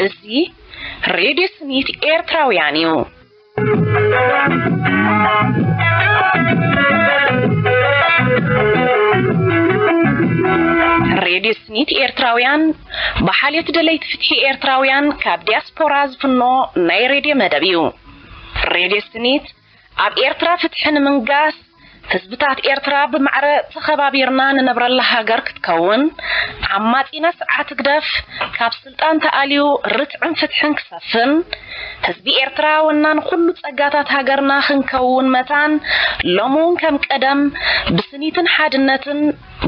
እዚ ሬድዮ ስኒት ኤርትራውያን እዩ። ሬድዮ ስኒት ኤርትራውያን ብሓልዮት ደለይቲ ፍትሒ ኤርትራውያን ካብ ዲያስፖራ ዝፍኖ ናይ ሬድዮ መደብ እዩ። ሬድዮ ስኒት ኣብ ኤርትራ ፍትሒ ንምንጋስ፣ ህዝብታት ኤርትራ ብማዕረ ተኸባቢርና ንነብረላ ሃገር ክትከውን፣ ዓማጺና ስርዓት ህግደፍ ካብ ስልጣን ተኣልዩ ርትዕን ፍትሕን ክሰፍን፣ ህዝቢ ኤርትራ ወናን ኩሉ ጸጋታት ሃገርና ክንከውን መታን፣ ሎሚ እውን ከም ቀደም ብስኒትን ሓድነትን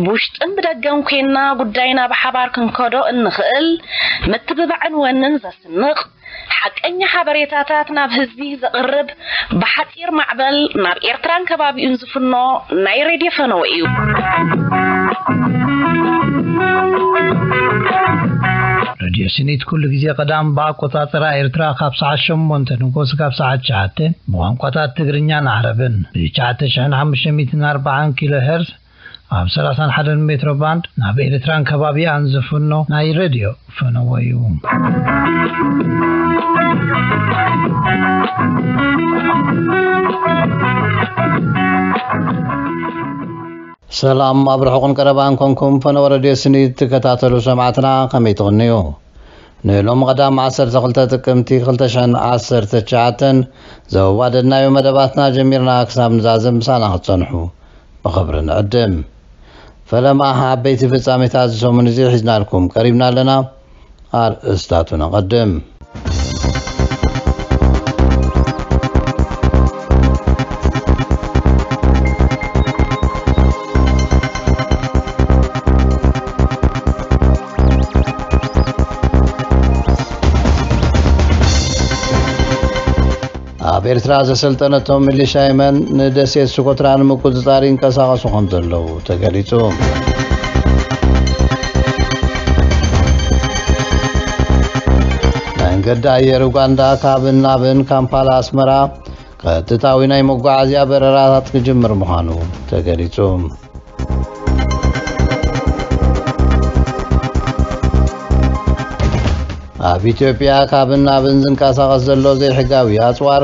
ብውሽጥን ብደገን ኮይንና ጉዳይና ብሓባር ክንከዶ እንኽእል ምትብባዕን ወንን ዘስንቕ፣ ሓቀኛ ሓበሬታታት ናብ ህዝቢ ዘቕርብ፣ ብሓጺር ማዕበል ናብ ኤርትራን ከባቢኡን ዝፍኖ ናይ ሬድዮ ፈነወ እዩ። ሬድዮ ስኒት ኩሉ ግዜ ቀዳም ብኣቆጻጽራ ኤርትራ ካብ ሰዓት ሸሞንተ ንጎስ ካብ ሰዓት ትሽዓተ ብቋንቋታት ትግርኛን ዓረብን ብ ትሽዓተ ሽሕን ሓሙሽተ ሚእትን ኣርባዓን ኪሎ ሄርዝ ኣብ ሰላሳን ሓደን ሜትሮ ባንድ ናብ ኤርትራን ከባቢኣን ዝፍኖ ናይ ሬድዮ ፈነወ እዩ። ሰላም ኣብ ርሑቕን ቀረባን ኮንኩም ፈነወ ሬድዮ ስኒት ትከታተሉ ሰማዕትና ከመይ ትቕንዩ? ንሎሚ ቀዳም ዓሰርተ ክልተ ጥቅምቲ ክልተ ሽሕን ዓሰርተ ትሽዓተን ዘወዳደርናዮ መደባትና ጀሚርና ክሳብ ንዛዘም ምሳና ክትጸንሑ ብኽብሪ ንዕድም። ፈለማ ዓበይቲ ፍጻሜታት እዚ ሰሙን እዚ ሒዝናልኩም ቀሪብና ኣለና። ኣርእስታቱ ነቐድም። ኣብ ኤርትራ ዘሰልጠነቶም ሚሊሻ የመን ንደሴት ስኮትራ ንምቁጽጻር ይንቀሳቐሱ ከም ዘለዉ ተገሊጹ። መንገዲ ኣየር ኡጋንዳ ካብን ናብን ካምፓላ ኣስመራ ቀጥታዊ ናይ መጓዓዝያ በረራታት ክጅምር ምዃኑ ተገሊጹ። ኣብ ኢትዮጵያ ካብን ናብን ዝንቀሳቐስ ዘሎ ዘይሕጋዊ ኣጽዋር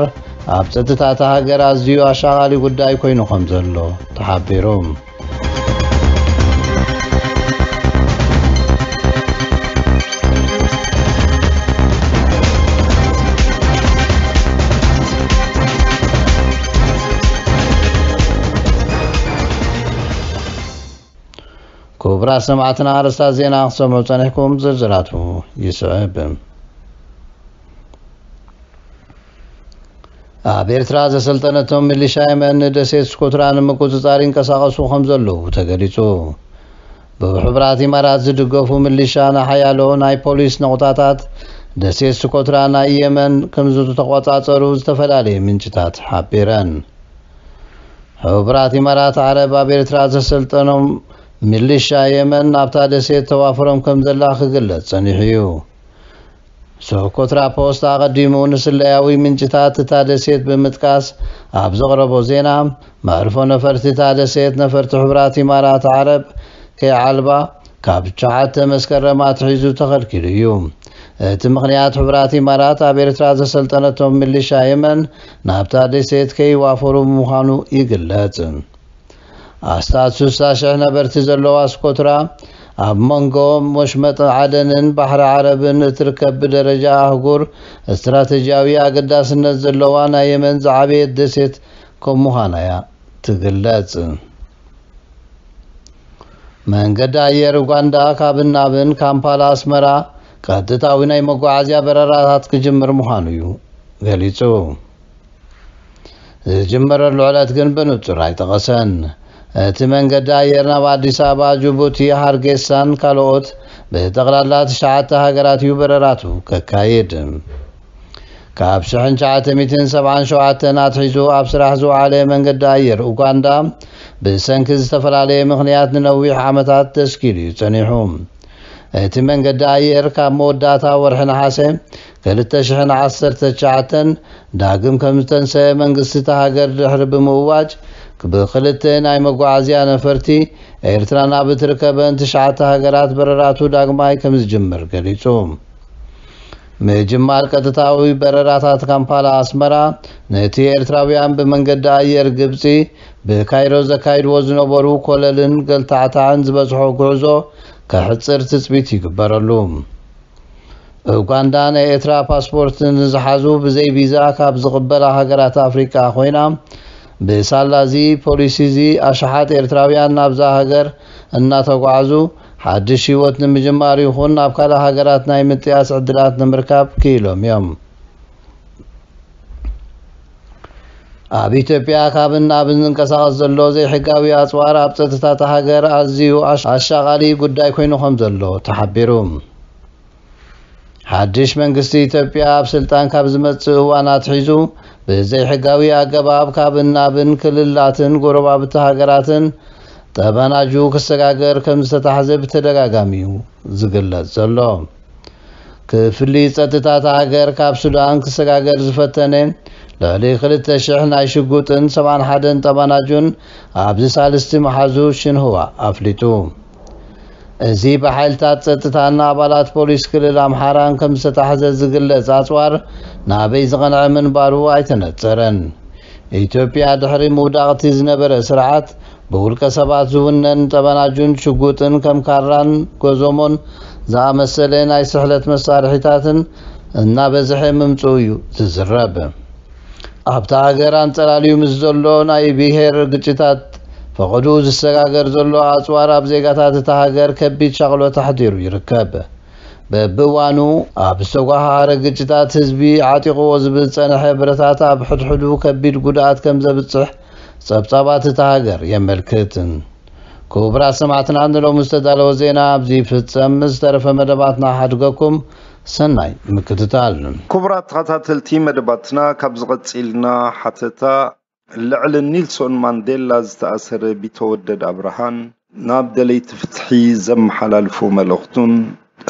ኣብ ጸጥታ እታ ሃገር ኣዝዩ ኣሻቓሊ ጉዳይ ኮይኑ ከም ዘሎ ተሓቢሩ። ክቡራት ሰማዕትና ኣርእስታት ዜና ክትሰምዑ ጸኒሕኩም፣ ዝርዝራቱ ይስዕብ። ኣብ ኤርትራ ዘሰልጠነቶም ሚሊሻ የመን ንደሴት ስኮትራ ንምቁጽጻር ይንቀሳቐሱ ከም ዘለዉ ተገሊጹ። ብሕቡራት ኢማራት ዝድገፉ ሚሊሻ ንሓያሎ ናይ ፖሊስ ነቑጣታት ደሴት ስኮትራ ናይ የመን ከም ዝተቖጻጸሩ ዝተፈላለየ ምንጭታት ሓቢረን። ሕቡራት ኢማራት ዓረብ ኣብ ኤርትራ ዘሰልጠኖም ሚሊሻ የመን ናብታ ደሴት ተዋፍሮም ከም ዘላ ክግለጽ ጸኒሑ እዩ። ሶኮትራ ፖስት ኣቐዲሙ ንስለያዊ ምንጭታት እታ ደሴት ብምጥቃስ ኣብ ዘቕረቦ ዜና፣ መዕርፎ ነፈርቲ እታ ደሴት ነፈርቲ ሕቡራት ኢማራት ዓረብ ከይዓልባ ካብ ትሽዓተ መስከረም ኣትሒዙ ተኸልኪሉ እዩ። እቲ ምኽንያት፣ ሕቡራት ኢማራት ኣብ ኤርትራ ዘሰልጠነቶም ሚሊሻ የመን ናብታ ደሴት ከይዋፈሩ ምዃኑ ይግለጽ። ኣስታት ስሳ ሽሕ ነበርቲ ዘለዋ ስኮትራ፣ ኣብ መንጎ ወሽመጥ ዓደንን ባሕሪ ዓረብን እትርከብ፣ ብደረጃ ኣህጉር ስትራተጂያዊ ኣገዳስነት ዘለዋ ናይ የመን ዝዓበየት ደሴት ከም ምዃና እያ ትግለጽ። መንገዲ ኣየር ኡጋንዳ ካብን ናብን ካምፓላ ኣስመራ ቀጥታዊ ናይ መጓዓዝያ በረራታት ክጅምር ምዃኑ እዩ ገሊጹ። ዝጅመረሉ ዕለት ግን ብንጹር ኣይጠቐሰን። እቲ መንገዲ ኣየር ናብ ኣዲስ ኣበባ፣ ጅቡቲ፣ ሃርጌሳን ካልኦት ብጠቕላላ ትሽዓተ ሃገራት እዩ በረራቱ ከካይድ። ካብ ሽሕን ትሽዓተ ሚእትን ሰብዓን ሸውዓተን ኣትሒዙ ኣብ ስራሕ ዝወዓለ መንገዲ ኣየር ኡጋንዳ፣ ብሰንኪ ዝተፈላለየ ምኽንያት ንነዊሕ ዓመታት ተስኪሉ እዩ ጸኒሑ። እቲ መንገዲ ኣየር ካብ መወዳእታ ወርሒ ነሓሰ ክልተ ሽሕን ዓሰርተ ትሽዓተን ዳግም ከም ዝተንሰአ መንግስቲ እታ ሃገር ድሕሪ ብምእዋጅ፣ ብክልተ ናይ መጓዓዝያ ነፈርቲ ኤርትራ ናብ እትርከበን ትሽዓተ ሃገራት በረራቱ ዳግማይ ከም ዝጅምር ገሊጹ። ምጅማር ቀጥታዊ በረራታት ካምፓላ ኣስመራ፣ ነቲ ኤርትራውያን ብመንገዲ ኣየር ግብጺ ብካይሮ ዘካይድዎ ዝነበሩ ኮለልን ገልታዕታዕን ዝበዝሖ ጉዕዞ ከሕጽር ትጽቢት ይግበረሉ። ኡጋንዳ ናይ ኤርትራ ፓስፖርት ንዝሓዙ ብዘይ ቪዛ ካብ ዝቕበላ ሃገራት ኣፍሪቃ ኮይና፣ ብሳላ እዚ ፖሊሲ እዚ ኣሽሓት ኤርትራውያን ናብዛ ሃገር እናተጓዓዙ ሓድሽ ህይወት ንምጅማር ይኹን ናብ ካልእ ሃገራት ናይ ምጥያስ ዕድላት ንምርካብ ክኢሎም እዮም። ኣብ ኢትዮጵያ ካብን ናብን ዝንቀሳቐስ ዘሎ ዘይሕጋዊ ኣጽዋር ኣብ ጸጥታ እታ ሃገር ኣዝዩ ኣሽ-፣ ኣሻቓሊ ጉዳይ ኮይኑ ከም ዘሎ ተሓቢሩ። ሓድሽ መንግስቲ ኢትዮጵያ ኣብ ስልጣን ካብ ዝመጽእ እዋን ኣትሒዙ ብዘይሕጋዊ ኣገባብ ካብን ናብን ክልላትን ጎረባብቲ ሃገራትን ጠባናጁ ክሰጋገር ከም ዝተታሕዘ ብተደጋጋሚ እዩ ዝግለጽ ዘሎ። ክፍሊ ጸጥታ እታ ሃገር ካብ ሱዳን ክሰጋገር ዝፈተነ ልዕሊ ክልተ ሽሕ ናይ ሽጉጥን ሰብዓን ሓደን ጠባናጁን ኣብዚ ሳልስቲ መሓዙ ሽንህዋ ኣፍሊጡ። እዚ ብሓይልታት ጸጥታን ኣባላት ፖሊስ ክልል ኣምሓራን ከም ዝተታሕዘ ዝግለጽ ኣጽዋር ናበይ ዝቐንዐ ምንባሩ ኣይተነጸረን። ኢትዮጵያ ድሕሪ ምውዳቕቲ ዝነበረ ስርዓት ብውልቀ ሰባት ዝውነን ጠበናጁን ሽጉጥን ከም ካራን ጎዞሞን ዝኣመሰለ ናይ ስሕለት መሳርሒታትን እናበዝሐ ምምጽኡ እዩ ዝዝረብ። ኣብታ ሃገር ኣንጸላልዩ ምስ ዘሎ ናይ ብሄር ግጭታት ፈቐዱ ዝሰጋገር ዘሎ ኣጽዋር ኣብ ዜጋታት እታ ሃገር ከቢድ ሻቕሎት ኣሕዲሩ ይርከብ። በብእዋኑ ኣብ ዝተጓሃሃረ ግጭታት ህዝቢ ዓጢቕዎ ዝብል ዝጸንሐ ብረታት ኣብ ሕድሕዱ ከቢድ ጉድኣት ከም ዘብጽሕ ጸብጻባት እታ ሃገር የመልክት። ክቡራት ሰማዕትና፣ ንሎሚ ዝተዳለወ ዜና ኣብዚ ይፍጸም። ዝተረፈ መደባትና ሓድገኩም ሰናይ ምክትታል። ክቡራት ተኸታተልቲ መደባትና፣ ካብ ዝቐጽልና ሓተታ፣ ልዕሊ ኒልሶን ማንዴላ ዝተኣሰረ ቢተወደድ ኣብርሃን ናብ ደለይቲ ፍትሒ ዘመሓላልፎ መልእኽቱን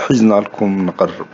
ሒዝናልኩም ንቐርብ።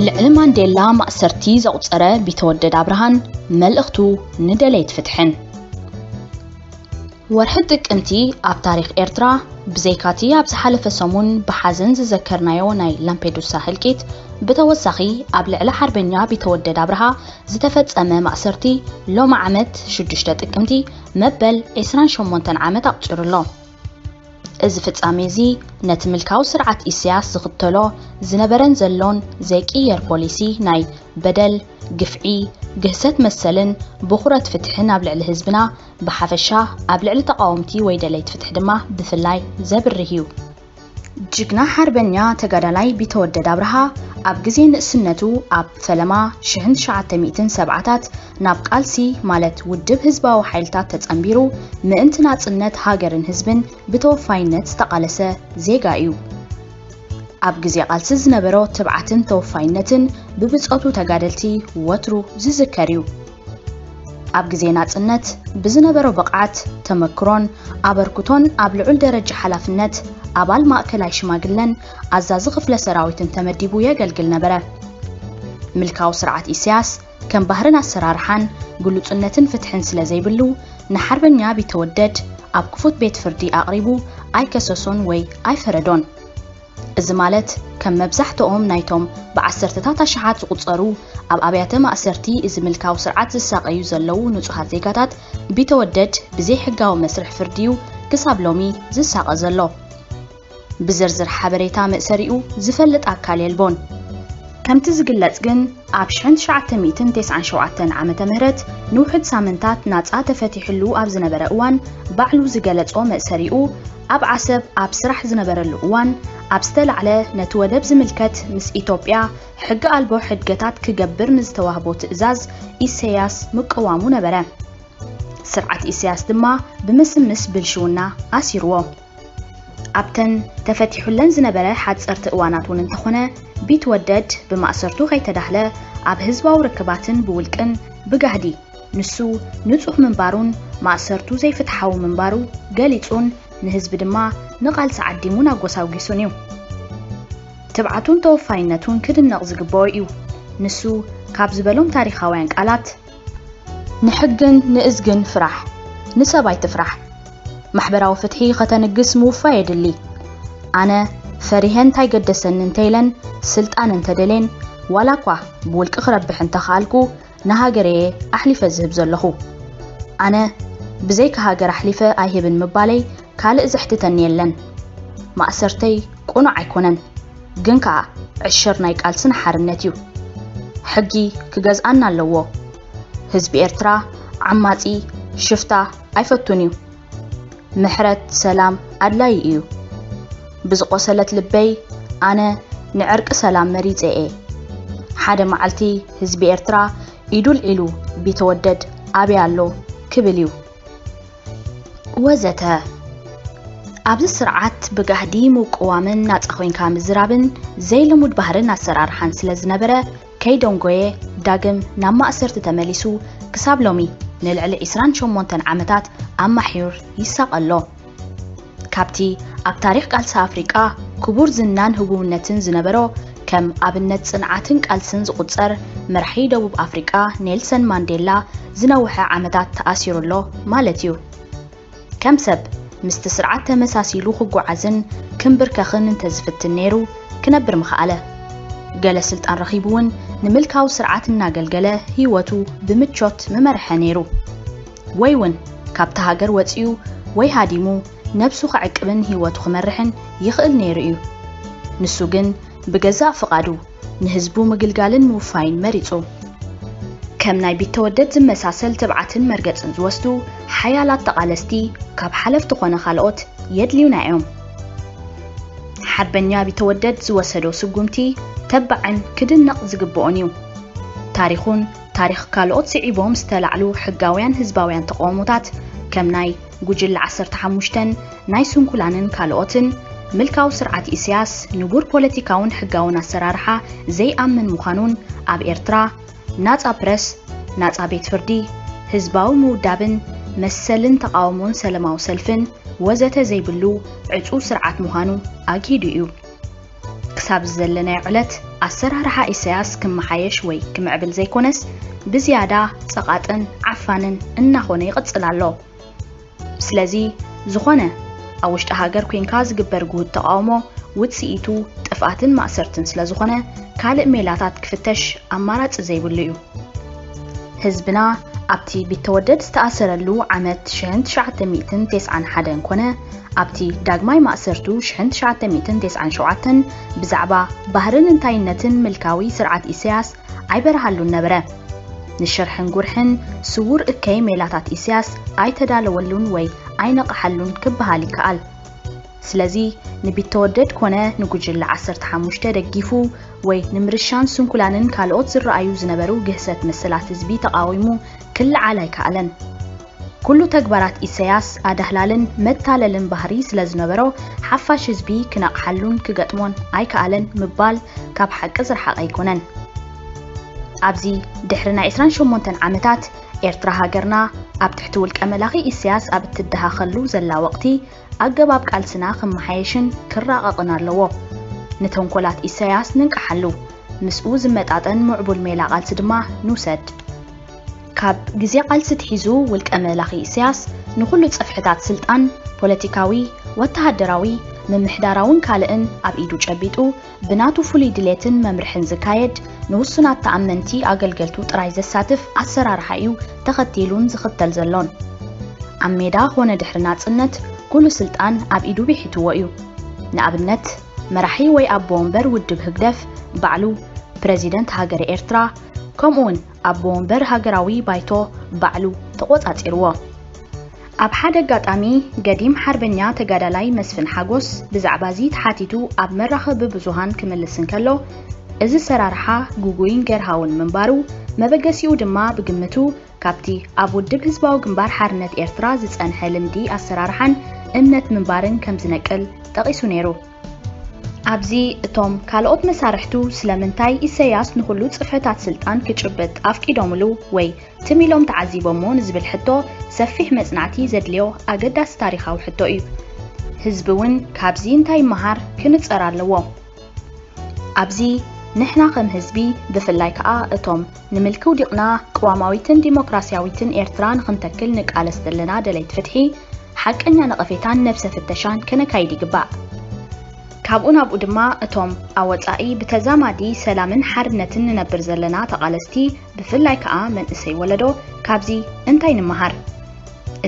ልዕሊ ማንዴላ ማእሰርቲ ዘቑጸረ ቢተወደድ ኣብርሃን መልእኽቱ ንደለይቲ ፍትሕን። ወርሒ ጥቅምቲ ኣብ ታሪኽ ኤርትራ፣ ብዘይካቲ ኣብ ዝሓለፈ ሰሙን ብሓዘን ዝዘከርናዮ ናይ ላምፔዱሳ ህልቂት፣ ብተወሳኺ ኣብ ልዕሊ ሓርበኛ ቢተወደድ ኣብርሃ ዝተፈጸመ ማእሰርቲ፣ ሎሚ ዓመት ሽዱሽተ ጥቅምቲ መበል ዕስራን ሸሞንተን ዓመት ኣቑጺሩ ኣሎ። እዚ ፍጻሜ እዚ ነቲ ምልካዊ ስርዓት ኢሳያስ ዝኽተሎ ዝነበረን ዘሎን ዘይቅየር ፖሊሲ ናይ በደል፣ ግፍዒ፣ ግህሰት መሰልን ብኹረት ፍትሕን ኣብ ልዕሊ ህዝብና ብሓፈሻ፣ ኣብ ልዕሊ ተቓወምቲ ወይ ደለይቲ ፍትሒ ድማ ብፍላይ ዘብርህ እዩ። ጅግና ሓርበኛ ተጋዳላይ ቢተወደድ ኣብርሃ ኣብ ግዜ ንእስነቱ ኣብ ፈለማ ሽሕን ትሽዓተ ሚእትን ሰብዓታት ናብ ቃልሲ ማለት ውድብ ህዝባዊ ሓይልታት ተጸንቢሩ ምእንቲ ናጽነት ሃገርን ህዝብን ብተወፋይነት ዝተቓለሰ ዜጋ እዩ። ኣብ ግዜ ቃልሲ ዝነበሮ ትብዓትን ተወፋይነትን ብብጾቱ ተጋደልቲ ወትሩ ዝዝከር እዩ። ኣብ ግዜ ናጽነት ብዝነበሮ ብቕዓት፣ ተመክሮን ኣበርክቶን ኣብ ልዑል ደረጃ ሓላፍነት ኣባል ማእከላይ ሽማግለን ኣዛዚ ክፍለ ሰራዊትን ተመዲቡ የገልግል ነበረ። ምልካዊ ስርዓት ኢሳያስ ከም ባህርን ኣሰራርሓን ግሉጽነትን ፍትሕን ስለ ዘይብሉ፣ ንሓርበኛ ቢተወደድ ኣብ ክፉት ቤት ፍርዲ ኣቕሪቡ ኣይከሰሶን ወይ ኣይፈረዶን። እዚ ማለት፣ ከም መብዛሕትኦም ናይቶም ብዓሰርተታት ኣሽሓት ዝቑጸሩ ኣብ ኣብያተ ማእሰርቲ እዚ ምልካዊ ስርዓት ዝሳቐዩ ዘለዉ ንጹሃት ዜጋታት፣ ቢተወደድ ብዘይሕጋዊ መስርሕ ፍርዲ'ዩ ክሳብ ሎሚ ዝሳቐ ዘሎ። ብዝርዝር ሓበሬታ መእሰሪኡ ዝፈልጥ ኣካል የልቦን። ከምቲ ዝግለጽ ግን፣ ኣብ ሽሕን ትሽዓተ ሚእትን ተስዓን ሸውዓተን ዓመተ ምህረት ንውሑድ ሳምንታት ናጻ ተፈቲሕሉ ኣብ ዝነበረ እዋን፣ ባዕሉ ዝገለጾ መእሰሪኡ፣ ኣብ ዓሰብ ኣብ ስራሕ ዝነበረሉ እዋን፣ ኣብ ዝተላዕለ ነቲ ወደብ ዝምልከት ምስ ኢትዮጵያ ሕጊ ኣልቦ ሕድገታት ክገብር ንዝተዋህቦ ትእዛዝ ኢሰያስ ምቅዋሙ ነበረ። ስርዓት ኢሰያስ ድማ ብምስምስ ብልሽውና ኣሲርዎ። ኣብተን ተፈቲሑለን ዝነበረ ሓጸርቲ እዋናት እውን እንተኾነ፣ ቢትወደድ ብማእሰርቱ ከይተዳህለ ኣብ ህዝባዊ ርክባትን ብውልቅን ብጋህዲ ንሱ ንጹህ ምንባሩን ማእሰርቱ ዘይፍትሓዊ ምንባሩ ገሊጹን ንህዝቢ ድማ ንቓልሲ ዓዲሙን ኣጎሳጒሱን እዩ። ትብዓቱን ተወፋይነቱን ክድነቕ ዝግብኦ እዩ። ንሱ ካብ ዝበሎም ታሪኻውያን ቃላት፣ "ንሕግን ንእዝግን ፍራሕ፣ ንሰብ ኣይትፍራሕ። ማሕበራዊ ፍትሒ ከተንግስ ምውፋይ የድሊ። ኣነ ፈሪሀ እንታይ ገደሰኒ እንተኢለን፣ ስልጣን እንተደልየን፣ ዋላ እኳ ብውልቂ ክረብሕ እንተኸኣልኩ፣ ንሃገረየ ኣሕሊፈ ዝህብ ዘለኹ። ኣነ ብዘይካ ሃገር ኣሕሊፈ ኣይህብን ምባለይ ካልእ ዘሕትተኒ የለን። ማእሰርተይ ቅኑዕ ኣይኮነን፣ ግን ከኣ ዕሽር ናይ ቃልስን ሓርነት እዩ። ሕጊ ክገዝኣና ኣለዎ። ህዝቢ ኤርትራ ዓማጺ፣ ሽፍታ ኣይፈቱን እዩ። ምሕረት ሰላም ኣድላዪ እዩ። ብዝቆሰለት ልበይ ኣነ ንዕርቂ ሰላም መሪጸ እየ። ሓደ መዓልቲ ህዝቢ ኤርትራ ኢዱ ኣልዒሉ ቢተወደድ ኣበይ ኣሎ ክብል እዩ" ወዘተ። ኣብዚ ስርዓት ብጋህዲ ምቅዋምን ናጻ ኮይንካ ምዝራብን ዘይልሙድ ባህርን ኣሰራርሓን ስለ ዝነበረ፣ ከይደንጎየ ዳግም ናብ ማእሰርቲ ተመሊሱ፣ ክሳብ ሎሚ ንልዕሊ ዕስራን ሸሞንተን ዓመታት ኣብ ማሕዩር ይሳቐ ኣሎ። ካብቲ ኣብ ታሪኽ ቃልሲ ኣፍሪቃ ክቡር ዝናን ህቡብነትን ዝነበሮ፣ ከም ኣብነት ጽንዓትን ቃልስን ዝቑጸር መራሒ ደቡብ ኣፍሪቃ ኔልሰን ማንዴላ ዝነውሐ ዓመታት ተኣሲሩ ኣሎ ማለት እዩ። ከም ሰብ ምስቲ ስርዓት ተመሳሲሉ ክጓዓዝን ክምብርከኽን እንተዝፍትን ነይሩ፣ ክነብር ምኸኣለ። ገለ ስልጣን ረኺቡ እውን ንምልካዊ ስርዓት እናገልገለ ህይወቱ ብምቾት ምመርሐ ነይሩ። ወይ እውን ካብታ ሃገር ወጺኡ ወይ ሃዲሙ ነብሱ ክዕቅብን ህይወቱ ክመርሕን ይኽእል ነይሩ እዩ። ንሱ ግን ብገዛእ ፍቓዱ ንህዝቡ ምግልጋልን ምውፋይን መሪጹ። ከም ናይ ቢተወደድ ዝመሳሰል ትብዓትን መርገጽን ዝወስዱ ሓያላት ተቓለስቲ ካብ ሓለፍቲ ኮነ ካልኦት የድልዩና እዮም። ሓርበኛ ቢተወደድ ዝወሰዶ ስጉምቲ ተባዕን ክድነቕ ዝግብኦን እዩ። ታሪኹን ታሪኽ ካልኦት ስዒቦም ዝተላዕሉ ሕጋውያን ህዝባውያን ተቓውሞታት ከም ናይ ጉጅለ ዓሰርተ ሓሙሽተን ናይ ስንኩላንን ካልኦትን፣ ምልካዊ ስርዓት ኢሳያስ ንቡር ፖለቲካውን ሕጋውን ኣሰራርሓ ዘይኣምን ምዃኑን ኣብ ኤርትራ ናጻ ፕረስ፣ ናጻ ቤት ፍርዲ፣ ህዝባዊ ምውዳብን መሰልን ተቓውሞን ሰለማዊ ሰልፍን ወዘተ ዘይብሉ ዕጹው ስርዓት ምዃኑ ኣግሂዱ እዩ። ክሳብ ዘለናዮ ዕለት ኣሰራርሓ ኢሳያስ ክመሓየሽ ወይ ክምዕብል ዘይኮነስ ብዝያዳ ጸቓጥን ዓፋንን እናኾነ ይቕጽል ኣሎ። ስለዚ ዝኾነ ኣብ ውሽጢ ሃገር ኮንካ ዝግበር ግሁድ ተቓውሞ ውጽኢቱ ጥፍኣትን ማእሰርትን ስለ ዝኾነ ካልእ ሜላታት ክፍተሽ ኣማራጺ ዘይብሉ እዩ። ህዝብና ኣብቲ ቢተወደድ ዝተኣሰረሉ ዓመት ሽሕን ትሽዓተ ሚእትን ተስዓን ሓደን ኮነ ኣብቲ ዳግማይ ማእሰርቱ ሽሕን ትሽዓተ ሚእትን ተስዓን ሸውዓተን ብዛዕባ ባህርን እንታይነትን ምልካዊ ስርዓት ኢሳያስ ኣይበርሃሉን ነበረ። ንሽርሕን ጉርሕን ስዉር እከይ ሜላታት ኢሳያስ ኣይተዳለወሉን ወይ ኣይነቕሓሉን ክበሃል ይከኣል። ስለዚ ንቢተወደድ ኮነ ንጉጅለ ዓሰርተ ሓሙሽተ ደጊፉ ወይ ንምርሻን ስንኩላንን ካልኦት ዝረኣዩ ዝነበሩ ግህሰት መሰላት ህዝቢ ተቓዊሙ ክለዓል ኣይከኣለን። ኩሉ ተግባራት ኢሳያስ ኣዳህላልን መታለልን ባህሪ ስለ ዝነበሮ ሓፋሽ ህዝቢ ክነቕሓሉን ክገጥሞን ኣይከኣለን ምባል ካብ ሓቂ ዝረሓቐ ኣይኮነን። ኣብዚ ድሕሪ ናይ ዕስራን ሸሞንተን ዓመታት ኤርትራ ሃገርና ኣብ ትሕቲ ውልቀ መላኺ ኢሳያስ ኣብ እትደሃኸሉ ዘላ ወቕቲ ኣገባብ ቃልስና ክመሓየሽን ክራቐቕን ኣለዎ። ንተንኮላት ኢሳያስ ንንቅሓሉ፣ ምስኡ ዝመጣጠን ምዕቡል ሜላ ቃልሲ ድማ ንውሰድ። ካብ ግዜ ቃልሲ ትሒዙ ውልቀ መላኺ ኢሳያስ ንኹሉ ጽፍሕታት ስልጣን፣ ፖለቲካዊ፣ ወተሃደራዊ፣ ምምሕዳራውን ካልእን ኣብ ኢዱ ጨቢጡ ብናቱ ፍሉይ ድሌትን መምርሕን ዝካየድ ንውሱናት ተኣመንቲ ኣገልገልቱ ጥራይ ዘሳትፍ ኣሰራርሓ እዩ ተኸቲሉን ዝኽተል ዘሎን። ኣብ ሜዳ ኾነ ድሕሪ ናጽነት ኩሉ ስልጣን ኣብ ኢዱ ብሒትዎ እዩ። ንኣብነት መራሒ ወይ ኣቦ ወንበር ውድብ ህግደፍ ባዕሉ ፕረዚደንት ሃገረ ኤርትራ፣ ከምኡውን ኣቦ ወንበር ሃገራዊ ባይቶ ባዕሉ ተቖጻጺርዎ። ኣብ ሓደ ኣጋጣሚ፣ ገዲም ሓርበኛ ተጋዳላይ መስፍን ሓጎስ ብዛዕባ እዚ ተሓቲቱ ኣብ መራኸቢ ብዙሃን ክምልስ እንከሎ፣ እዚ ኣሰራርሓ ግጉይን ገርሃውን ምንባሩ፣ መበገሲኡ ድማ ብግምቱ ካብቲ ኣብ ውድብ ህዝባዊ ግንባር ሓርነት ኤርትራ ዝጸንሐ ልምዲ ኣሰራርሓን እምነት ምንባርን ከም ዝነቅል ጠቒሱ ነይሩ። ኣብዚ እቶም ካልኦት መሳርሕቱ ስለምንታይ ኢሰያስ ንኹሉ ጽፍሕታት ስልጣን ክጭብጥ ኣፍቂዶምሉ ወይ ትም ኢሎም ተዓዚቦሞ ንዝብል ሕቶ ሰፊሕ መጽናዕቲ ዘድልዮ ኣገዳሲ ታሪኻዊ ሕቶ እዩ። ህዝቢ እውን ካብዚ እንታይ ይመሃር ክንጸር ኣለዎ። ኣብዚ ንሕና ከም ህዝቢ፣ ብፍላይ ከኣ እቶም ንምልኪ ውዲቕና ቅዋማዊትን ዲሞክራስያዊትን ኤርትራ ንኽንተክል ንቃለስ ዘለና ደለይቲ ፍትሒ፣ ሓቀኛ ነቐፌታን ነብሰ ፍተሻን ከነካይድ ይግባእ። ካብኡ ናብኡ ድማ እቶም ኣብ ወጻኢ ብተዛማዲ ሰላምን ሓርነትን ንነብር ዘለና ተቓለስቲ፣ ብፍላይ ከኣ መንእሰይ ወለዶ፣ ካብዚ እንታይ ንምሃር?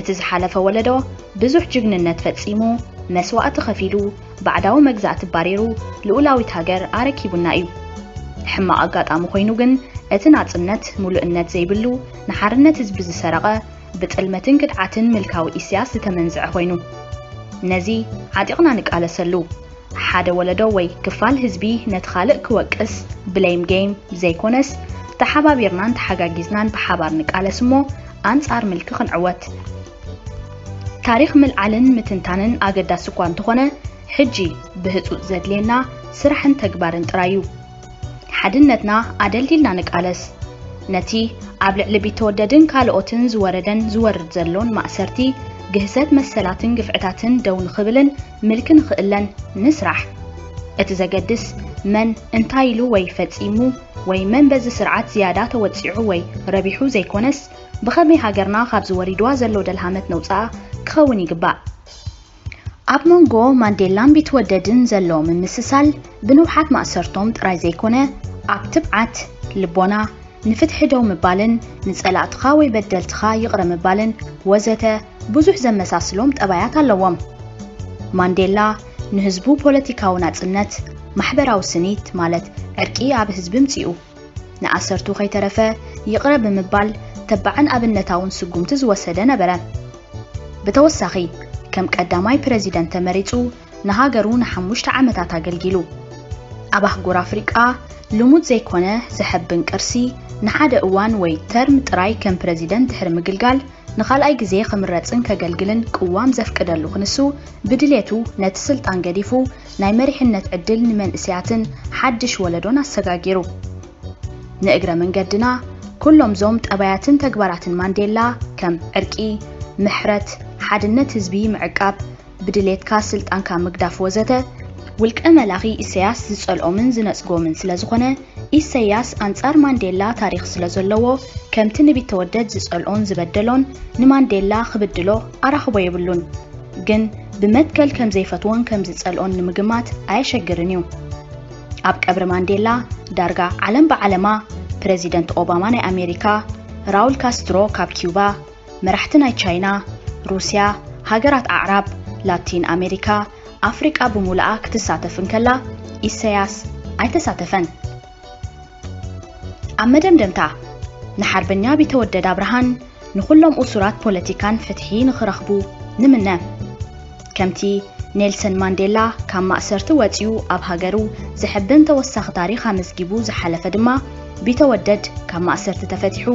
እቲ ዝሓለፈ ወለዶ ብዙሕ ጅግንነት ፈጺሙ፣ መስዋእቲ ከፊሉ፣ ባዕዳዊ መግዛእቲ ባሪሩ፣ ልኡላዊት ሃገር ኣረኪቡና እዩ። ሕማቕ ኣጋጣሚ ኮይኑ ግን፣ እቲ ናጽነት፣ ምሉእነት ዘይብሉ፣ ንሓርነት ህዝቢ ዝሰረቐ፣ ብጥልመትን ክድዓትን ምልካዊ ኢሳያስ ዝተመንዝዐ ኮይኑ። ነዚ ዓጢቕና ንቃለሰሉ። ሓደ ወለዶ ወይ ክፋል ህዝቢ ነቲ ካልእ ክወቅስ፣ ብሌም ጌም ዘይኮነስ፣ ተሓባቢርናን ተሓጋጊዝናን ብሓባር ንቃለስ እሞ ኣንጻር ምልኪ ክንዕወት። ታሪኽ ምልዓልን ምትንታንን ኣገዳሲ እኳ እንተኾነ፣ ሕጂ ብህጹጽ ዘድልየና ስራሕን ተግባርን ጥራይ እዩ። ሓድነትና ኣደልዲልና ንቃለስ። ነቲ ኣብ ልዕሊ ቢተወደድን ካልኦትን ዝወረደን ዝወርድ ዘሎን ማእሰርቲ፣ ግህሰት መሰላትን ግፍዕታትን ደው ንኽብልን ምልኪ ንኽእለን ንስራሕ። እቲ ዘገድስ መን እንታይ ኢሉ ወይ ፈጺሙ ወይ መን በዚ ስርዓት ዝያዳ ተወጺዑ ወይ ረቢሑ ዘይኮነስ፣ ብኸመይ ሃገርና ካብዚ ወሪድዋ ዘሎ ደልሃመት ነውጽኣ ክኸውን ይግባእ። ኣብ መንጎ ማንዴላን ቢትወደድን ዘሎ ምምስሳል ብንውሓት ማእሰርቶም ጥራይ ዘይኮነ፣ ኣብ ትብዓት፣ ልቦና፣ ንፍትሒ ደው ምባልን ንጸላእትኻ ወይ በደልትኻ ይቕረ ምባልን ወዘተ ብዙሕ ዘመሳስሎም ጠባያት ኣለዎም። ማንዴላ ንህዝቡ ፖለቲካዊ ናጽነት፣ ማሕበራዊ ስኒት ማለት ዕርቂ ኣብ ህዝቢ ምጽኡ። ንኣሰርቱ ከይተረፈ ይቕረ ብምባል ተባዕን ኣብነታውን ስጉምቲ ዝወሰደ ነበረ። ብተወሳኺ፣ ከም ቀዳማይ ፕረዚደንት ተመሪጹ ንሃገሩ ንሓሙሽተ ዓመታት ኣገልጊሉ። ኣብ ኣህጉር ኣፍሪቃ ልሙድ ዘይኮነ ዘሐብን ቅርሲ፣ ንሓደ እዋን ወይ ተርም ጥራይ ከም ፕረዚደንት ድሕሪ ምግልጋል፣ ንኻልኣይ ግዜ ክምረጽን ከገልግልን ቅዋም ዘፍቅደሉ ክንሱ፣ ብድሌቱ ነቲ ስልጣን ገዲፉ ናይ መሪሕነት ዕድል ንመንእሰያትን ሓድሽ ወለዶን ኣሰጋጊሩ። ንእግረ መንገድና፣ ኩሎም ዞም ጠባያትን ተግባራትን ማንዴላ፣ ከም ዕርቂ፣ ምሕረት፣ ሓድነት ህዝቢ ምዕቃብ፣ ብድሌትካ ስልጣንካ ምግዳፍ ወዘተ፣ ውልቀ መላኺ ኢሰያስ ዝጸልኦምን ዝነጽጎምን ስለ ዝኾነ፣ ኢሰያስ ኣንጻር ማንዴላ ታሪኽ ስለ ዘለዎ፣ ከምቲ ንቢተወደድ ዝጸልኦን ዝበደሎን ንማንዴላ ክብድሎ ኣራኽቦ የብሉን። ግን ብመትከል ከም ዘይፈትዎን ከም ዝጸልኦን ንምግማት ኣየሸግርን እዩ። ኣብ ቀብሪ ማንዴላ ዳርጋ ዓለም ብዓለማ፣ ፕረዚደንት ኦባማ ናይ ኣሜሪካ፣ ራውል ካስትሮ ካብ ኪዩባ፣ መራሕቲ ናይ ቻይና፣ ሩስያ፣ ሃገራት ኣዕራብ፣ ላቲን ኣሜሪካ፣ ኣፍሪቃ ብምሉኣ ክትሳተፍ እንከላ፣ ኢሰያስ ኣይተሳተፈን። ኣብ መደምደምታ፣ ንሓርበኛ ቢተወደድ ኣብርሃን ንኹሎም እሱራት ፖለቲካን ፍትሒ ንኽረኽቡ ንምነ። ከምቲ ኔልሰን ማንዴላ ካብ ማእሰርቲ ወጺኡ ኣብ ሃገሩ ዘሐብን ተወሳኺ ታሪኽ ኣመዝጊቡ ዝሓለፈ ድማ፣ ቢተወደድ ካብ ማእሰርቲ ተፈቲሑ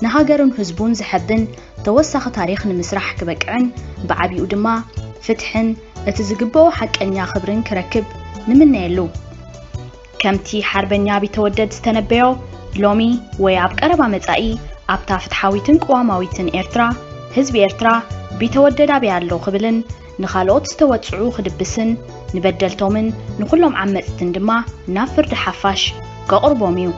ንሃገሩን ህዝቡን ዘሐብን ተወሳኺ ታሪኽ ንምስራሕ ክበቅዕን ብዓቢኡ ድማ ፍትሕን እቲ ዝግብኦ ሓቀኛ ክብርን ክረክብ ንምነየሉ። ከምቲ ሓርበኛ ቢተወደድ ዝተነበዮ፣ ሎሚ ወይ ኣብ ቀረባ መጻኢ ኣብታ ፍትሓዊትን ቅዋማዊትን ኤርትራ፣ ህዝቢ ኤርትራ ቢተወደድ ኣበይ ኣሎ ክብልን ንኻልኦት ዝተወጽዑ ክድብስን ንበደልቶምን ንኹሎም ዓመጽትን ድማ ናብ ፍርዲ ሓፋሽ ከቕርቦም እዩ።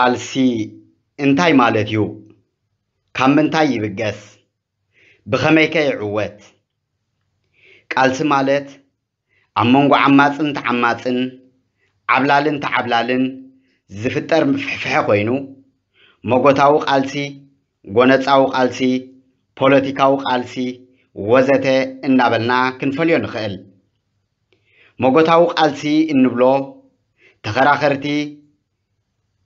ቃልሲ እንታይ ማለት እዩ? ካብ ምንታይ ይብገስ? ብኸመይከ ይዕወት? ቃልሲ ማለት ኣብ መንጎ ዓማጽን ተዓማጽን፣ ዓብላልን ተዓብላልን ዝፍጠር ምፍሕፍሐ ኮይኑ፣ መጎታዊ ቃልሲ፣ ጎነጻዊ ቃልሲ፣ ፖለቲካዊ ቃልሲ ወዘተ እናበልና ክንፈልዮ ንኽእል። መጎታዊ ቃልሲ እንብሎ፣ ተኸራኸርቲ፣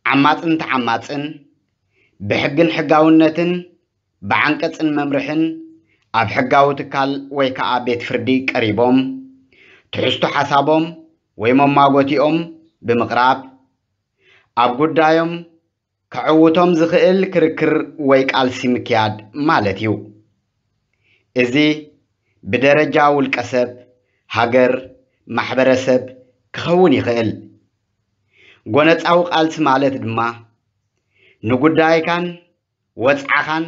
ዓማጽን ተዓማጽን ብሕግን ሕጋውነትን ብዓንቀጽን መምርሕን ኣብ ሕጋዊ ትካል ወይ ከኣ ቤት ፍርዲ ቀሪቦም፣ ትሕዝቶ ሓሳቦም ወይ መማጎቲኦም ብምቕራብ፣ ኣብ ጉዳዮም ከዕውቶም ዝኽእል ክርክር ወይ ቃልሲ ምክያድ ማለት እዩ። እዚ ብደረጃ ውልቀ ሰብ፣ ሃገር፣ ማሕበረሰብ ክኸውን ይኽእል። ጎነጻዊ ቃልሲ ማለት ድማ ንጉዳይካን ወጽዓኻን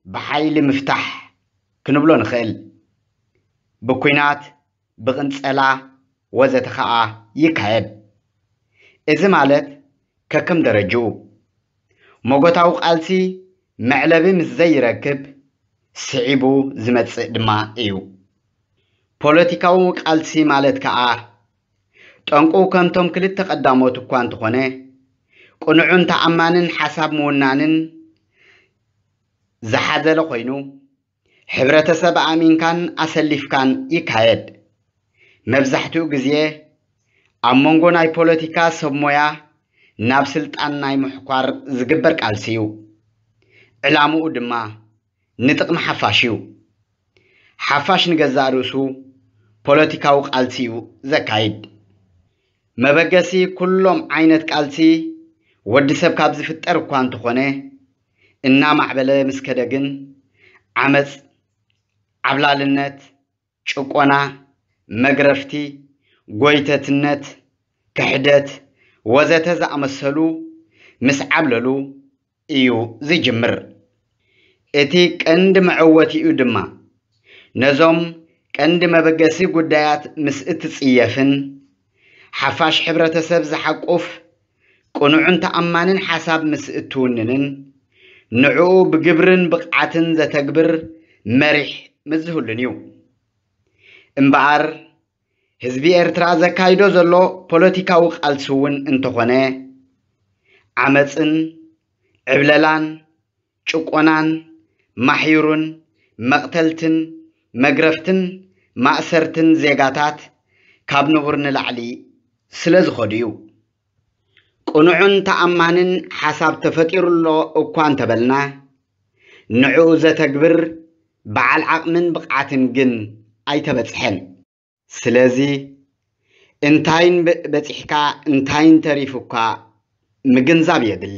ብሓይሊ ምፍታሕ ክንብሎ ንኽእል። ብኲናት፣ ብቕንጸላ ወዘተ ኸኣ ይካየድ። እዚ ማለት ከከም ደረጅኡ። መጎታዊ ቃልሲ መዕለቢ ምስ ዘይረክብ ስዒቡ ዝመጽእ ድማ እዩ። ፖለቲካዊ ቃልሲ ማለት ከኣ ጠንቁ ከምቶም ክልተ ቀዳሞት እኳ እንተኾነ፣ ቅኑዕን ተኣማንን ሓሳብ ምውናንን ዝሓዘለ ኮይኑ፣ ሕብረተሰብ ኣእሚንካን ኣሰሊፍካን ይካየድ። መብዛሕትኡ ግዜ ኣብ መንጎ ናይ ፖለቲካ ሰብ ሞያ ናብ ስልጣን ናይ ምሕኳር ዝግበር ቃልሲ እዩ። ዕላምኡ ድማ ንጥቕሚ ሓፋሽ እዩ። ሓፋሽ ንገዛእ ርእሱ ፖለቲካዊ ቃልሲ እዩ ዘካይድ። መበገሲ ኩሎም ዓይነት ቃልሲ ወዲ ሰብ ካብ ዝፍጠር እኳ እንተኾነ፣ እናማዕበለ ምስ ከደ ግን ዓመጽ፣ ዓብላልነት፣ ጭቆና፣ መግረፍቲ፣ ጎይተትነት፣ ክሕደት ወዘተ ዝኣመሰሉ ምስ ዓብለሉ እዩ ዝጅምር። እቲ ቀንዲ መዐወቲኡ ድማ ነዞም ቀንዲ መበገሲ ጉዳያት ምስ እትጽየፍን ሓፋሽ ሕብረተሰብ ዝሓቁፍ ቅኑዕን ተኣማንን ሓሳብ ምስ እትውንንን ንዕኡ ብግብርን ብቕዓትን ዘተግብር መሪሕ ምስ ዝህሉን እዩ። እምበኣር ህዝቢ ኤርትራ ዘካይዶ ዘሎ ፖለቲካዊ ቃልሲ እውን እንተኾነ ዓመጽን ዕብለላን ጭቆናን ማሕዩርን መቕተልትን መግረፍትን ማእሰርትን ዜጋታት ካብ ንቡር ንላዕሊ ስለ ዝኸዱ እዩ። ቅኑዕን ተኣማንን ሓሳብ ተፈጢሩ ኣሎ እኳ እንተበልና፣ ንዕኡ ዘተግብር በዓል ዓቕምን ብቕዓትን ግን ኣይተበጽሐን። ስለዚ እንታይን በ-፣ በጺሕካ እንታይን ተሪፉካ ምግንዛብ የድሊ።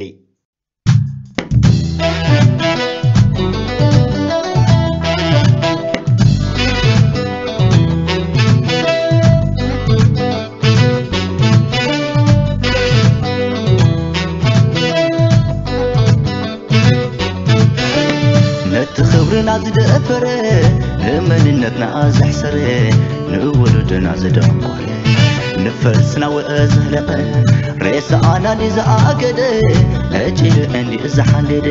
ነቲ ክብርና ዝደፈረ፣ ንመንነትና ዘሕሰረ፣ ንውሉድና ዘደንቆረ፣ ንፈርስና ወአ ዘህለቐ፣ ሬሳኣና ንዝኣገደ፣ ነጭ እንዲ ዝሓንደደ፣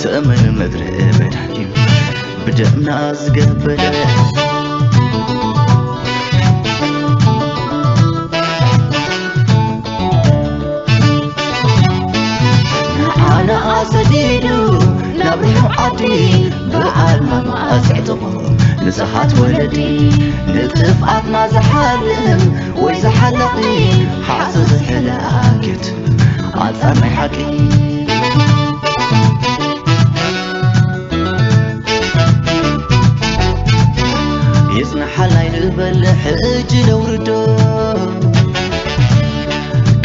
ተመን ምድሪ በዳ ድዩ ብደምና ዝገበረ? ንዓና ኣሰዲዱ ናብ ርሑቕ ዓዲ፣ ብኣልማማ ዘዕጠቖ ንጹሃት ወለዲ፣ ንጥፍኣትና ዝሓልም ወይ ዝሓለቒ፣ ሓሱ ዝሕላገት ኣንጻር ናይ ሓቂ። ይጽንሓልና ይንበል ሕጂ ነውርዶ፣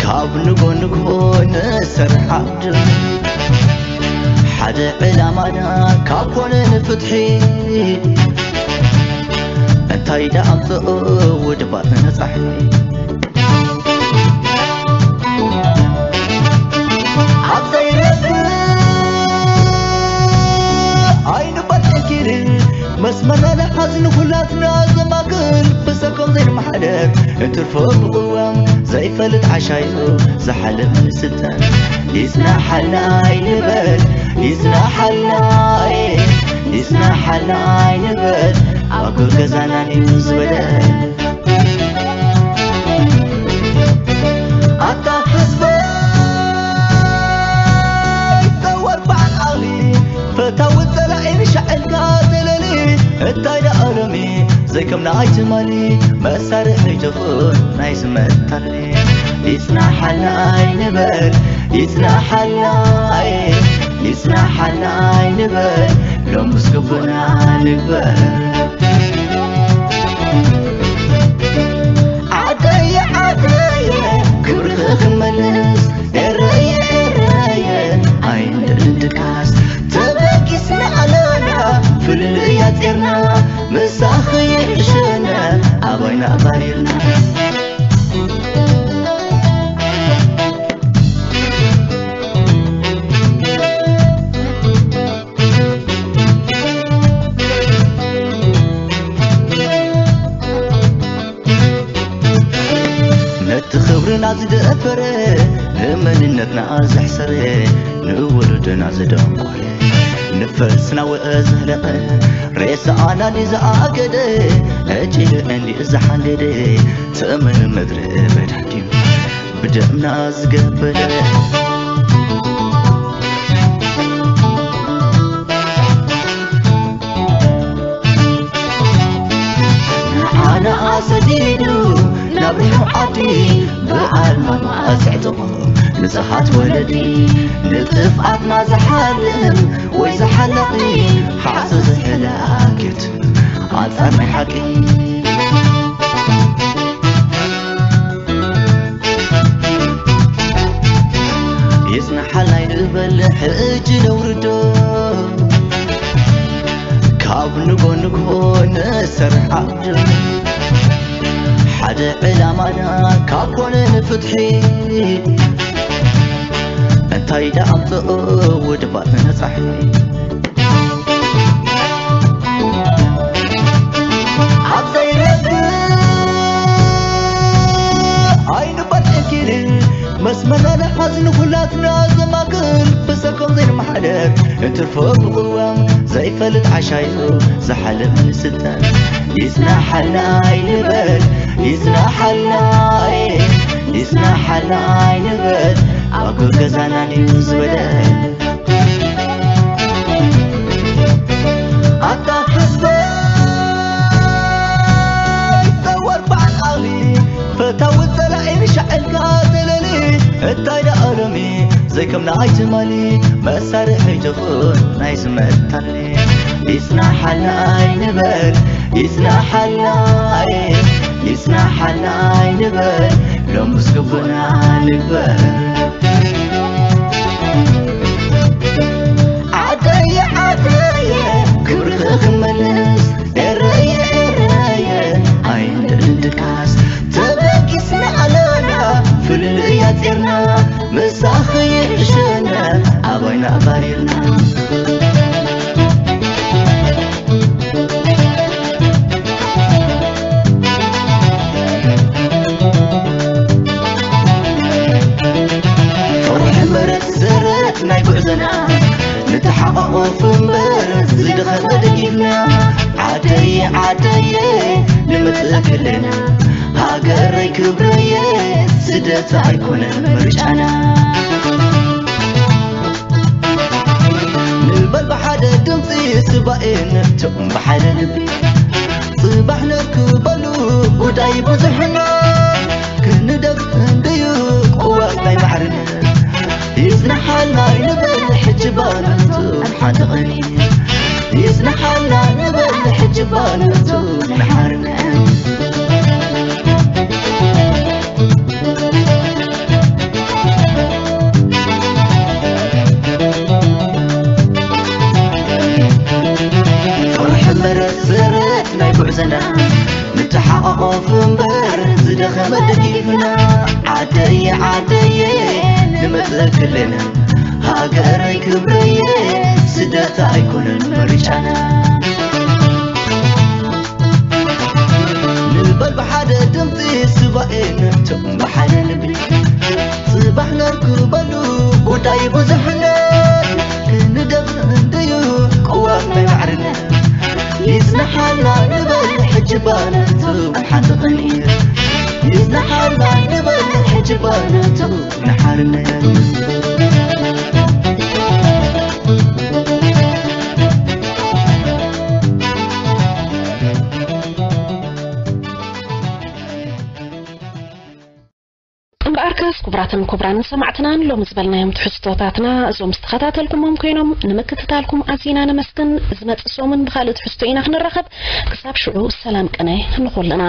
ካብ ንጎ ንጎ ንሰርሕ ዓውዲ። ሓደ ዕላማና ካብ ኮነ ንፍትሒ፣ እንታይ ደኣ ኣምጽኦ ውድባት ንጻሒ። ኣብ ዘይረስዕ ዓይኒ በልዕኪር መስመርና ንሓዝ ንኹላትና ዘማክር ሰኮም ዘይመሓደር እንትርፎ ብቕዋም ዘይፈልጥ ዓሻዩ ዝሓልም ንስልጣን። ይጽናሓልና ኣይንበል፣ ይጽናሓልና፣ ይጽናሓልና ኣይንበል፣ ኣብ ገዛና ንዩ ዝበደል። ኣታ ህዝበይ፣ ጸወር በዓል ዓቕሊ፣ ፈታዊ ጸላኢ ንሻዕልካ ተለሊ። እንታይ ደኣ ሎሚ ዘይከምና ኣይትማሊ፣ መሳርሒ ትኹን ናይ ዝመታሊ። ይጽናሓልና ኣይንበል፣ ይጽናሓልና፣ ይጽናሓልና ኣይንበል፣ ሎምስ ግቡእና ንግበር። ዓደየ ዓደየ ክብርኺ ክንመልስ፣ ኤረየ ኤረየ ኣይንደልን ድቃስ። ተበጊስና ኣለና ፍልልይ ኣጼርና፣ ምሳኺ ይሕሸና ኣባይና ኣባሪርና። ነቲ ክብርና ዝደፈረ፣ ንመንነትና ዘሕሰረ፣ ንውሉድና ዘደንቆረ፣ ንፈስና ወአ ዘህለቐ፣ ሬሳኣና ንዝኣገደ፣ ዕጭ እንዲ ዝሓንደደ፣ ተመን ምድሪ በዳ ድዩ ብደምና ዝገበረ። ንዓና ኣሰዲዱ ናብ ርሑቕ ዓዲ ብኣልማማ ዘዕጠቖ ንጹሃት ወለዲ፣ ንጥፍኣትና ዝሓልም ወይ ዝሓለቒ፣ ሓሰ ዝሕላገት ኣንጻር ናይ ሓቂ። ይጽናሓልና ኣይንበል ሕጂ ነውርዶ፣ ካብ ንጎ ንጎ ንሰርሕ ዓውዲ። ሓደ ዕላማና ካብ ኮነ ንፍትሒ፣ እንታይ ደኣ ኣምጽኦ ውድባት ነጻሒ። ኣብ ዘይረግእ ኣይንበል ዕንኪሊል፣ መስመርና ንሓዝ ንኹላትና ዘማክል፣ ብሰኮም ዘይንመሓደር እንትርፎ ብቕዋም፣ ዘይፈልጥ ዓሻዩ ዝሓልም ንስልጣን። ይጽናሓልና ኣይንበል፣ ይጽናሓልና፣ ይጽናሓልና ኣይንበል፣ ኣብ ገዛና ድዩ ዝበደል? ኣታ ህዝበይ፣ ጸወር በዓል ዓቕሊ፣ ፈታዊ ጸላኢ ንሻዕልካ ተለሊ። እንታይ ደኣ ሎሚ ዘይከምና ኣይትማሊ፣ መሳርሒ ትኹን ናይ ዝመታሊ። ይጽናሓልና ኣይንበል፣ ይጽናሓልና፣ ይጽናሓልና ኣይንበል፣ ሎምስ ግቡእና ንግበር። ዓደየ ዓደየ ክብርኺ ክመልስ፣ ኤረየ ኤረየ ኣይንደልን ድቃስ። ተበጊስና ኣለና ፍልልይ ኣጺርና፣ ምሳኺ ይሕሸና ኣባይና ኣባሪርና። ፍርሒ ምረት ዘረት ናይ ጉዕዞና፣ ንተሓቋቆፍ እምበር ዝደኸመ ደጊፍና። ዓደየ ዓደየ ንመጽእ ክለና፣ ሃገረይ ክብረየ ስደት ኣይኮነን ምርጫና። ንበል ብሓደ ድምፂ ስባኤ ንሕትኦም ብሓደ ልቢ። ጽባሕ ነርክበሉ ጉዳይ ብዙሕና፣ ክንደፍ እንድዩ ቅዋት ናይ ማዕርነት። ይጽናሓልና ንበል ሕጂ ባነቱ ኣብ ሓንቲ ቐኒ። ይጽናሓልና ንበል ሕጂ ባነቱ ናይ ሓርነት። ፍርሒ ምረት ዘረት ናይ ጉዕዞና፣ ንተሓቋቆፍ እምበር ዝደኸመ ደጊፍና። ዓደየ ዓደየ ንመጽእ ክለና፣ ሃገረይ ክብረየ ስደት ኣይኮነን ምርጫና። በል ብሓደ ድምፂ ሱባኤ ንሕቶ ብሓደ ልቢ። ጽባሕ ነርክበሉ ጉዳይ ብዙሕነት ክንደፍር እንድዩ ቅዋም ናይ ማዕርነት። ይጽናሓልና ንበል ሕጂ ባነቱ ሓንቲ ቅንኢ። ይጽናሓልና ንበል ሕጂ ባነቱ ንሓርነት። እምበኣርከስ ክቡራትን ክቡራንን ሰማዕትናን ሎሚ ዝበልናዮም ትሕዝቶታትና እዞም ዝተኸታተልኩሞም ኮይኖም ንምክትታልኩም ኣዚና ነመስግን። ዝመጽእ ሰሙን ብኻልእ ትሕዝቶ ኢና ክንራኸብ። ክሳብ ሽዑ ሰላም ቅነ ንኹልና።